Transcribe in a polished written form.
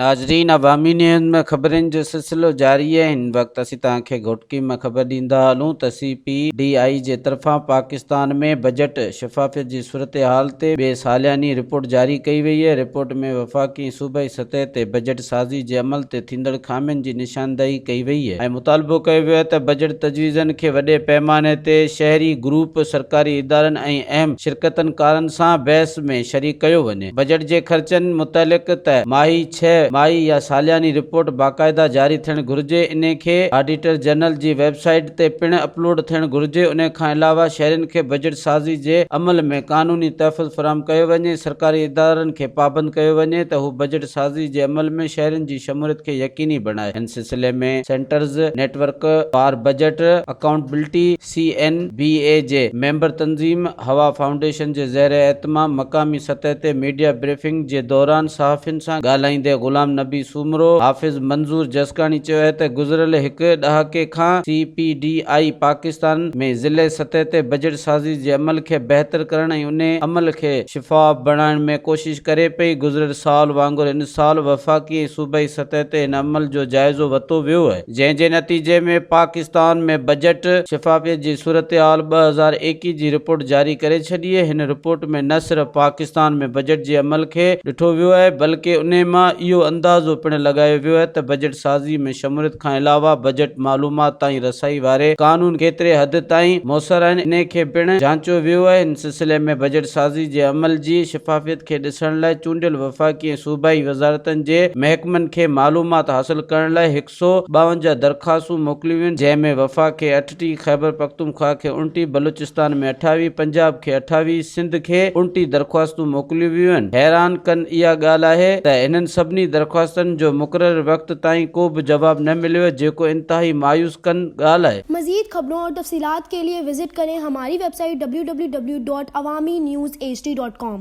ناظرين عوامي نيوز ۾ خبرن جو سلسلو جاري آهي هن وقت اسين توهان کي گهوٽڪي مان خبر ڏيندا هلون ته سي پي ڊي I جي طرفان پاڪستان ۾ بجيٽ شفافيت جي صورتحال تي ٻي سالياني رپورٽ جاري ڪئي وئي آهي رپورٽ ۾ وفاقي ۽ صوبائي سطح تي بجيٽ سازي جي عمل تي ٿيندڙ خامين جي نشاندهي ڪئي وئي آهي ۽ مطالبو ڪيو ويو آهي ته بجيٽ تجويزن کي وڏي پئماني تي شهري گروپ سرڪاري ادارن ۽ اهم شرڪتنڪارن سان بحث ۾ شريڪ ڪيو وڃي. بجيٽ جي خرچن متعلق ته ماهي، ڇهه ماهي يا سالياني رپورٽ باقاعده جاري ٿيڻ گهرجي، انهي کي آڊيٽر جنرل جي ويب سائيٽ تي پڻ اپلوڊ ٿيڻ گهرجي، انهي کان علاوه شهرين کي بجيٽ سازي جي عمل ۾ قانوني تحفظ فراهم ڪيو وڃي، سرڪاري ادارن کي پابند ڪيو وڃي ته هو بجيٽ سازي جي عمل ۾ شهرين جي شموليت کي يقيني بڻائي، ان سلسلي ۾ centres network for budget accountability, C N B اي جي ميمبر تنظيم هوا فائونڊيشن جي زير اهتمام مقامي سطح تي ميڊيا بريفنگ جي دوران صحافين سان ڳالهائيندي غلام نبي سومرو، حافظ منظور جسڪاڻي چيو آهي ته گذريل هڪ ڏهاڪي کان C P D I Pakistan ۾ ضلعي سطح تي بجيٽ سازي جي عمل کي بهتر ڪرڻ ۽ انهي عمل کي شفاف بڻائڻ ۾ ڪوشش ڪري پئي، گذريل سال وانگر هن سال وفاقي ۽ صوبائي سطح تي هن عمل جو جائزو ورتو ويو آهي. جنهن جي نتيجي ۾ پاڪستان ۾ بجيٽ شفافيت جي صورتحال 2021 جي رپورٽ جاري ڪري ڇڏي. هن رپورٽ ۾ نه صرف پاڪستان ۾ بجيٽ جي عمل کي ڏٺو ويو آهي بلڪه انهي مان اهو اندازو پڻ لڳايو ويو آهي ته بجيٽ سازي ۾ شموليت کان علاوه بجيٽ معلومات تائين رسائي واري قانون ڪيتري حد تائين موثر آهن انهي کي پڻ جانچيو ويو آهي. هن سلسلي ۾ بجيٽ سازي جي عمل جي شفافيت کي ڏسڻ لاء چونڊيل وفاقي ۽ صوبائي وزارتن جي محڪمن کي معلومات حاصل ڪرڻ لاء 152 درخواستون موڪليون ويون، جنهن ۾ وفاق کي 38، خيبرپختونخواهه کي 29، بلوچستان ۾ 28، پنجاب کي 28، سنڌ کي 29 درخواستون موڪليون ويون آهن. حيران ڪن اها ڳالهه آهي ته انهن سڀني درخواستن جو مقرر وقت تائين ڪو به جواب نه مليو، جيڪو انتهائي مايوس ڪن ڳالهه آهي. مزيد خبرون اور تفصيلات کے لئے وزٽ ڪرين ھماري web site www.awamiNewsHD.com.